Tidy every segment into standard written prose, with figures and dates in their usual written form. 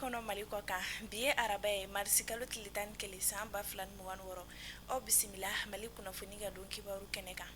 kɔnɔ, Mali kɔ kan. Bi ye araba ye, marisi kalo tile 11 san 2026. Aw bisimila Mali kunnafoni ka don kibaru kɛnɛ kan.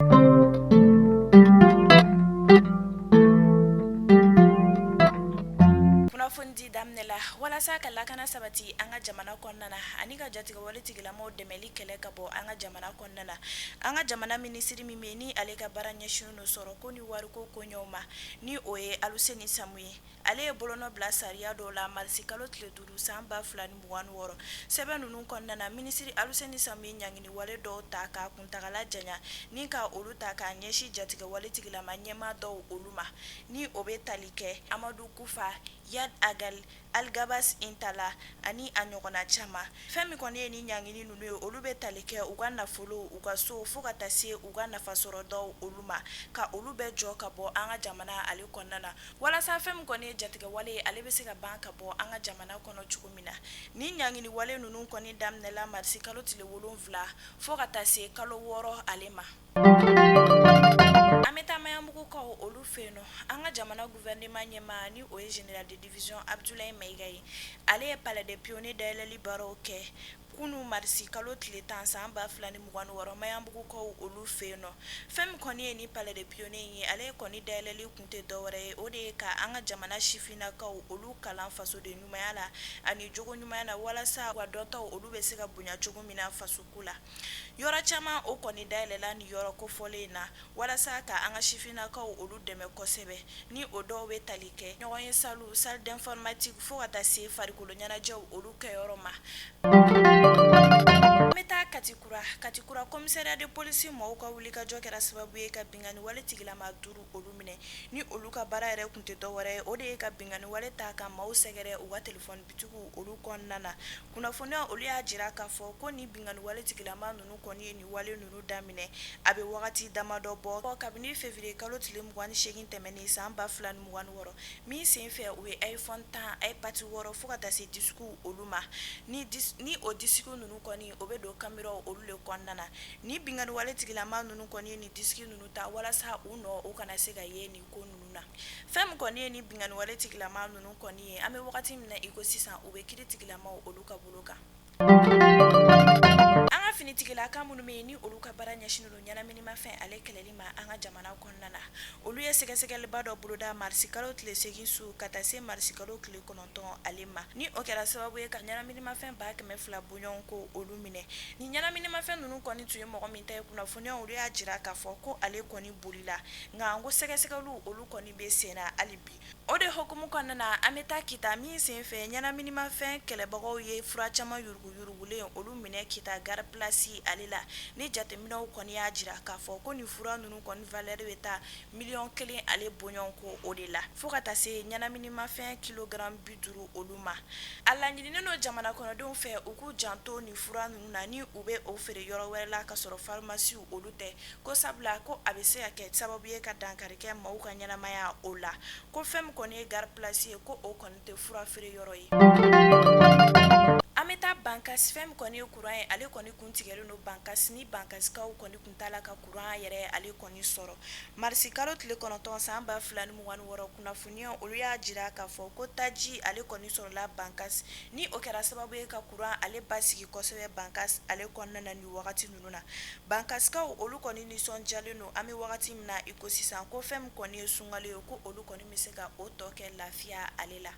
Kunnafoni di daminɛ la, walasa ka lakana sabati an ka jamana kɔnɔna na ani ka jatigɛwale tigilamaw dɛmɛli kɛlɛ ka bɔ an ka jamana kɔnɔna na, an ka jamana minisiri min bɛ ni ale ka baara ɲɛsinnen don sɔrɔko ni wariko koɲɛw ma, ni o ye Aluseni Samu ye, ale ye bolonɔ bila sariya dɔw la marisi kalo tile 5 san 2026. Sɛbɛn ninnu kɔnɔna na, minisiri Aluseni Samu ye ɲangini wale dɔw ta k'a kuntagala janya ni ka olu ta k'a ɲɛsin jatigɛwale tigilama ɲɛmaa dɔw olu ma, ni o bɛ tali kɛ Amadu Kufa, Iyad Ag Ghali, Alghabass Intalla ani a ɲɔgɔnna caman. Fɛn min kɔni ye ni ɲangini ninnu ye, olu bɛ tali kɛ u ka nafolo, u ka so, fo ka taa se u ka nafasɔrɔdaw olu ma, ka olu bɛɛ jɔ ka bɔ an ka jamana ale kɔnɔna na, walasa fɛn min kɔni ye jatigɛwale ye, ale bɛ se ka ban ka bɔ an ka jamana kɔnɔ cogo min na. Ni ɲangini wale ninnu kɔni daminɛla marisi kalo tile 7 fo ka taa se kalo 6 ale ma. An bɛ taa Maɲanbugukaw olu fɛ yen nɔ. An ka jamana gouvernement ɲɛmaa, ni o ye général de division Abdoulaye Maïga ye, ale ye palais des pionniers dayɛlɛli baaraw kɛ kunun marisi kalo tile 10 san 2026 Maɲanbugukaw olu fɛ yen nɔ. Fɛn min kɔni ye ni palais des pionniers ye, ale kɔni dayɛlɛli kun tɛ dɔwɛrɛ ye, o de ye ka an ka jamana sifinnakaw olu kalan fasoden ɲumanya la ani jogo ɲumanya na, walasa u ka dɔntaw olu bɛ se ka bonya cogo min na fasoko la. Yɔrɔ caman o kɔni dayɛlɛla ni yɔrɔ kofɔlen in na walasa ka an ka sifinnakaw olu dɛmɛ kosɛbɛ, ni o dɔw bɛ tali kɛ ɲɔgɔn ye salle, salle d'informatique, fo ka taa se farikolo ɲɛnajɛw olu kɛyɔrɔ ma. An bɛ taa Katikura. Katikura commissariat de police mɔgɔw ka wulikajɔ kɛra sababu ye ka binkanni wale tigilama 5 olu minɛ, ni olu ka baara yɛrɛ tun tɛ dɔwɛrɛ ye, o de ye ka binkanni wale ta ka maaw sɛgɛrɛ u ka téléphone bitigiw olu kɔnɔna na. Kunnafoniya olu y'a jira k'a fɔ ko ni binkanni wale tigilama ninnu kɔni ye nin wale ninnu daminɛ, a bɛ wagati damadɔ bɔ, kabini février kalo tile 28 tɛmɛnen san 2026 min senfɛ u ye iPhone 10, iPad 6 fo ka taa se disques olu ma. Ni o disques ninnu kɔni o bɛ don caméraw olu de kɔnɔna na. Ni binkanni wale tigilama ninnu kɔni ye nin disques ninnu ta walasa u nɔ u kana se ka ye nin ko ninnu na. Fɛn min kɔni ye ni binkanni wale tigilama ninnu kɔni ye, an bɛ wagati min na i ko sisan, u bɛ kiri tigilamaw olu ka bolo kan. An ka finitigilaka minnu bɛ yen, ni olu ka baara ɲɛsinnen don ɲɛnaminimafɛn ale kɛlɛli ma an ka jamana kɔnɔna na, olu ye sɛgɛsɛgɛliba dɔ boloda marisi kalo tile 8 su ka taa se marisi kalo tile 9 ale ma, ni o kɛra sababu ye ka ɲɛnaminimafɛn 200 bɔɲɔgɔnko olu minɛ. Ni ɲɛnaminimafɛn ninnu kɔni tun ye mɔgɔ min ta ye, kunnafoniya olu y'a jira k'a fɔ ko ale kɔni bolila, nka ko sɛgɛsɛgɛliw olu kɔni bɛ sen na hali bi. O de hukumu kɔnɔna na, an bɛ taa Kita min senfɛ ɲɛnaminimafɛn kɛlɛbagaw ye fura caman yuruguyurugulen olu minɛ Kita gare place ale la. Ni jateminɛw kɔni y'a jira k'a fɔ ko nin fura ninnu kɔni valeur bɛ taa miliyɔn 1 ale bɔɲɔgɔnko o de la, fo ka taa se ɲɛnaminimafɛn kilogramme 50 olu ma. A laɲininen don jamana kɔnɔdenw fɛ u k'u janto nin fura ninnu na, ni u bɛ o feere yɔrɔ wɛrɛ la ka sɔrɔ pharmacie olu tɛ, ko sabula ko a bɛ se ka kɛ sababu ye ka dankari kɛ maaw ka ɲɛnamaya o la. Ko fɛn min kɔni ye gare place ye, ko o kɔni tɛ fura feere yɔrɔ ye. An bɛ taa Bankasi. Fɛn min kɔni ye kuran ye, ale kɔni kun tigɛlen don Bankasi, ni Bankasikaw kɔni kun t'a la ka kuran yɛrɛ ale kɔni sɔrɔ. Marisi kalo tile 9 san 2026, kunnafoniya olu y'a jira k'a fɔ ko taji ale kɔni sɔrɔla Bankasi, ni o kɛra sababu ye ka kuran ale basigi kosɛbɛ Bankasi ale kɔnɔna na nin wagati ninnu na. Bankasikaw olu kɔni nisɔndiyalen don an bɛ wagati min na i ko sisan, ko fɛn min kɔni ye sunkalo ye, ko olu kɔni bɛ se ka o tɔ kɛ lafiya ale la.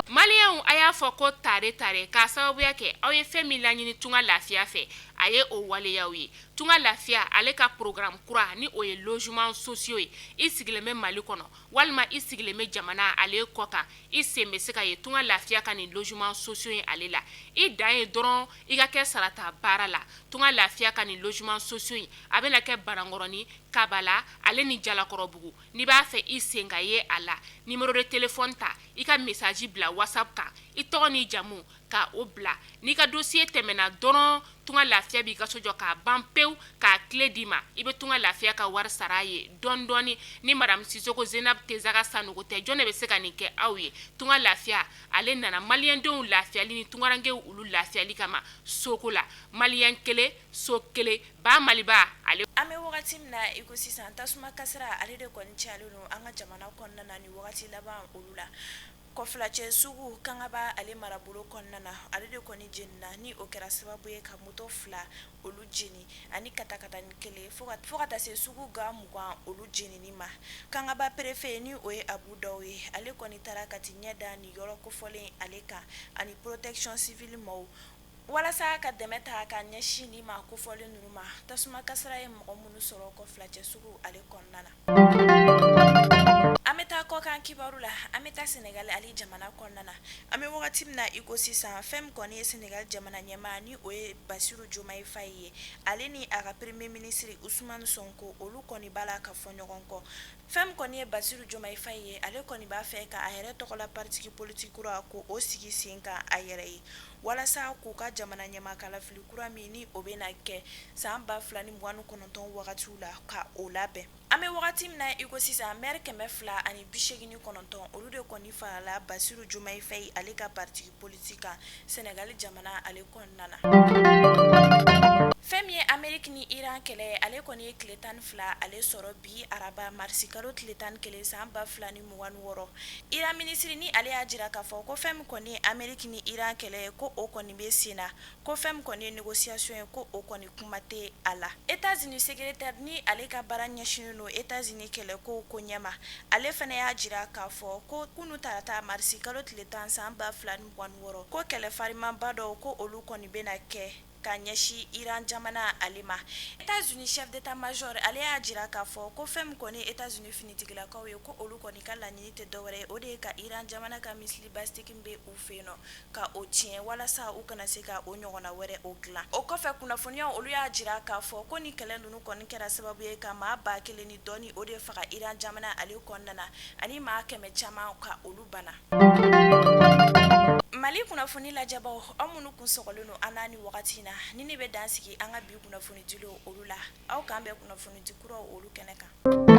Maliyɛnw, a y'a fɔ ko tare tare k'a sababuya kɛ aw ye fɛn min laɲini Tunga Lafiya fɛ, a ye o waleyaw ye. Tunga Lafiya ale ka programme kura, ni o ye logements sociaux ye, i sigilen bɛ Mali kɔnɔ walima i sigilen bɛ jamana ale kɔ kan, i sen bɛ se ka ye Tunga Lafiya ka nin logements sociaux ye ale la. I dan ye dɔrɔn i ka kɛ sarata baara la. Tunga Lafiya ka nin logements sociaux in, a bɛna kɛ Banankɔrɔni, Kabala ale ni Jalakɔrɔbugu. N'i b'a fɛ i sen ka ye a la, numéro de téléphone ta, i ka message bila WhatsApp kan, i tɔgɔ n'i jamu ka o bila. N'i ka dossier tɛmɛna dɔrɔn, Tunga Lafiya b'i ka so jɔ k'a ban pewu, k'a clé d'i ma. I bɛ Tunga Lafiya ka wari sara a ye dɔɔni dɔɔni. Ni madame Sisoko Zenab Tezaga Sanogo tɛ, jɔn de bɛ se ka nin kɛ aw ye? Tunga Lafiya ale nana maliyɛndenw lafiyali ni tungarankew olu lafiyali kama soko la. Maliyɛn kelen, so kelen, ba Maliba ale. An bɛ wagati min na i ko sisan, tasuma kasara ale de kɔni cayalen don an ka jamana kɔnɔna na nin wagati laban olu la. Kɔfilacɛ sugu Kangaba ale marabolo kɔnɔna na, ale de kɔni jenina, ni o kɛra sababu ye ka moto 2 olu jeni ani katakatani 1, fo ka taa se sugu ga 20 olu jenini ma. Kangaba préfet, ni o ye Abu Daw ye, ale kɔni taara ka t'i ɲɛ da nin yɔrɔ kofɔlen ale kan ani protection civile maaw, walasa ka dɛmɛ ta ka ɲɛsin nin maa kofɔlen ninnu ma, tasuma kasara ye mɔgɔ minnu sɔrɔ Kɔfilacɛ sugu ale kɔnɔna na. An bɛ taa kɔkan kibaru la. An bɛ taa Senegal ale jamana kɔnɔna na. An bɛ wagati min na i ko sisan, fɛn min kɔni ye Senegal jamana ɲɛmaa, ni o ye Basiru Jomayi Fayi ye, ale ni a ka premier ministre Usumani Sonko, olu kɔni b'a la ka fɔ ɲɔgɔn kɔ. Fɛn min kɔni ye Basiru Jomayi Fayi ye, ale kɔni b'a fɛ ka a yɛrɛ tɔgɔla parti politique kura ko o sigi sen kan a yɛrɛ ye, walasa k'u ka jamana ɲɛmaa kalafili kura min ni o bɛna kɛ san 2029 wagatiw la, ka o labɛn. An bɛ wagati min na i ko sisan, maire 289, olu de kɔni farala Basiru Jomayi Fayi ale ka parti politique kan Senegal jamana ale kɔnɔna na. Fɛn min ye Ameriki ni Iran kɛlɛ, ale kɔni ye tile 12 ale sɔrɔ bi araba marisi kalo tile 11 san 2026. Iran minisiri ni ale y'a jira k'a fɔ ko fɛn min kɔni ye Ameriki ni Iran kɛlɛ ye, ko o kɔni bɛ sen na, ko fɛn min kɔni ye négociation ye, ko o kɔni kuma tɛ a la. États-Unis secrétaire ni ale ka baara ɲɛsinnen don États-Unis kɛlɛko ko ɲɛma, ale fana y'a jira k'a fɔ ko kunu tarata marisi kalo tile 10 san 2026, ko kɛlɛ farimanba dɔw, ko olu kɔni bɛna kɛ ka ɲɛsin Iran jamana ale ma. États-Unis chef d'état-major, ale y'a jira k'a fɔ ko fɛn min kɔni États-Unis finitigilakaw ye, ko olu kɔni ka laɲini tɛ dɔwɛrɛ ye, o de ye ka Iran jamana ka missile balistique bɛ u fɛ yen nɔ ka o tiɲɛ, walasa u kana se ka o ɲɔgɔnna wɛrɛ o dilan. O kɔfɛ, kunnafoniyaw olu y'a jira k'a fɔ ko ni kɛlɛ ninnu kɔni kɛra sababu ye ka maa 1000 ni dɔɔni o de faga Iran jamana ale kɔnɔna na, ani maa 100 caman ka olu bana. Mali kunnafoni lajɛbaw, aw minnu kun sɔgɔlen don an na ni wagati in na, ni ne bɛ dan sigi an ka bi kunnafoni dilenw olu la. Aw k'an bɛn kunnafoni di kuraw olu kɛnɛ kan.